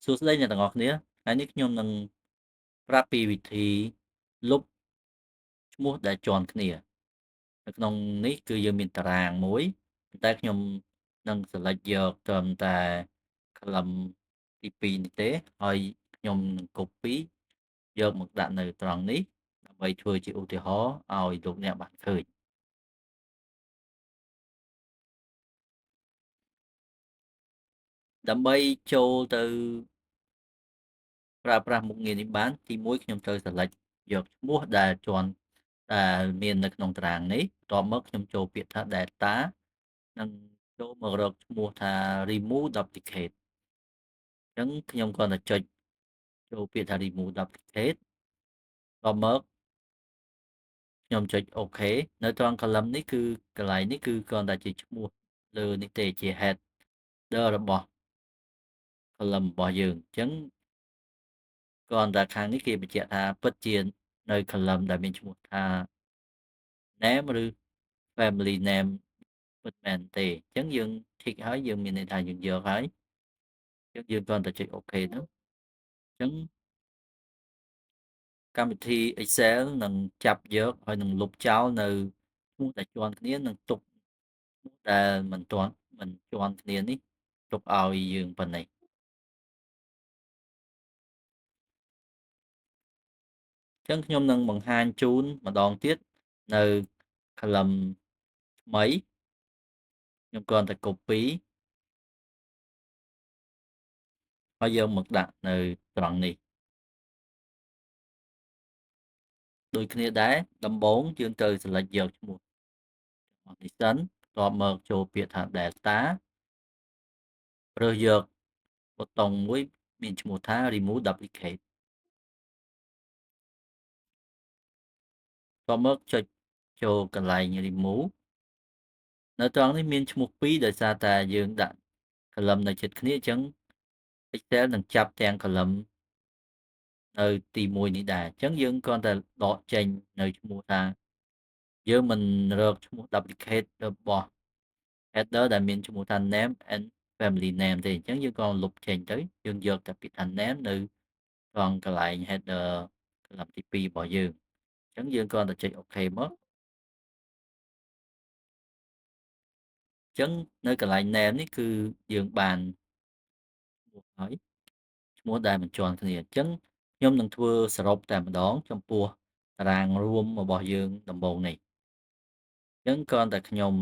សួស្តីអ្នកទាំងអស់គ្នាថ្ងៃនេះខ្ញុំនឹងប្រាប់ពីវិធីលុបឈ្មោះដែលជាន់គ្នានៅក្នុងនេះគឺយើងមានតារាងមួយប៉ុន្តែខ្ញុំនឹង select យកត្រឹមតែ column ទី2នេះទេហើយខ្ញុំនឹង copy យកមកដាក់នៅត្រង់នេះដើម្បីធ្វើជាឧទាហរណ៍ឲ្យលោកអ្នកបានឃើញដើម្បីចូលទៅប្រើប្រាស់មុខងារនេះបានទី1ខ្ញុំត្រូវ select យកឈ្មោះដែលជាន់ដែលមាននៅក្នុងតារាងនេះបន្ទាប់មកខ្ញុំចូលពាក្យថា data និងចូលមករកឈ្មោះថា remove duplicate អញ្ចឹងខ្ញុំគ្រាន់តែចុចចូលពាក្យថា remove duplicate បន្ទាប់មកខ្ញុំចុច OK នៅត្រង់ column នេះគឺកន្លែងនេះគឺគ្រាន់តែជាឈ្មោះលើនេះទេជា header របស់ column របស់យើងអញ្ចឹងគ្រាន់តែខាងនេះគេបញ្ជាក់ថាពិតជានៅ column ដែលមានឈ្មោះថា name ឬ family name ពិតមែនទេអញ្ចឹងយើង tick ហើយយើងមានន័យថាយើងយកហើយអញ្ចឹងយើងគ្រាន់តែចុច OK ទៅអញ្ចឹងកម្មវិធី Excel នឹងចាប់យកហើយនឹងលុបចោលនៅឈ្មោះដែលជាន់គ្នានិងទុកឈ្មោះដែលមិនទាន់មិនជាន់គ្នានេះទុកឲ្យយើងប៉ុណ្ណេះអញ្ចឹងខ្ញុំនឹងបង្ហាញជូនម្ដងទៀតនៅ column ថ្មីខ្ញុំគ្រាន់តែ copy ហើយយកមកដាក់នៅត្រង់នេះដូចគ្នាដែរដំបូងយើងត្រូវ select យកឈ្មោះរបស់នេះសិនបន្ទាប់មកចូលពាក្យថា data រើសយកប៊ូតុងមួយមានឈ្មោះថា remove duplicate បន្ទាប់មកចុចចូលកន្លែង remove នៅត្រង់នេះមានឈ្មោះ2ដោយសារតែយើងដាក់ column នៅជិតគ្នាអញ្ចឹង Excel នឹងចាប់ទាំង column នៅទី1នេះដែរអញ្ចឹងយើងគ្រាន់តែដកចេញនៅឈ្មោះថាយើងមិនរកឈ្មោះ duplicate របស់ header ដែលមានឈ្មោះថា name and family name ទេអញ្ចឹងយើងក៏លុបចេញទៅយើងយកតែពាក្យថា name នៅត្រង់កន្លែង header column ទី2របស់យើងអញ្ចឹងយើងគ្រាន់តែចុច OK មកអញ្ចឹងនៅកន្លែង name នេះគឺយើងបានឈ្មោះហើយឈ្មោះដែលមិនជាន់គ្នាអញ្ចឹងខ្ញុំនឹងធ្វើសរុបតែម្ដងចំពោះតារាងរួមរបស់យើងដំបូងនេះអញ្ចឹងគ្រាន់តែខ្ញុំ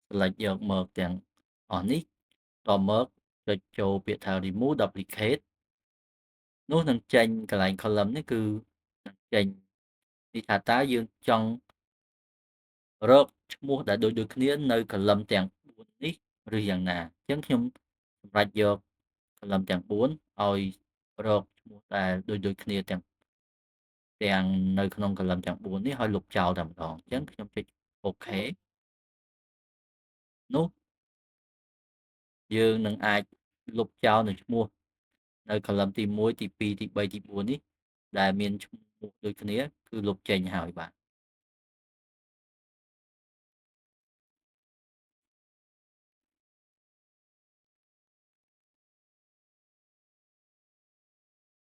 select យកមកទាំងអស់នេះតមកចុចចូលពាក្យថា remove duplicate នោះនឹងចេញកន្លែង column នេះគឺនឹងចេញនេះថាតើយើងចង់រកឈ្មោះដែលដូចៗគ្នានៅ column ទាំង4នេះឬយ៉ាងណាអញ្ចឹងខ្ញុំសម្រេចយក column ទាំង4ឲ្យរកឈ្មោះដែលដូចៗគ្នាទាំងនៅក្នុង column ទាំង4នេះឲ្យលុបចោលតែម្ដងអញ្ចឹងខ្ញុំចុច OK នោះយើងនឹងអាចលុបចោលនៅឈ្មោះនៅ column ទី1ទី2ទី3ទី4នេះដែលមានឈ្មោះដូចគ្នាគឺលុបចេញហើយបាទ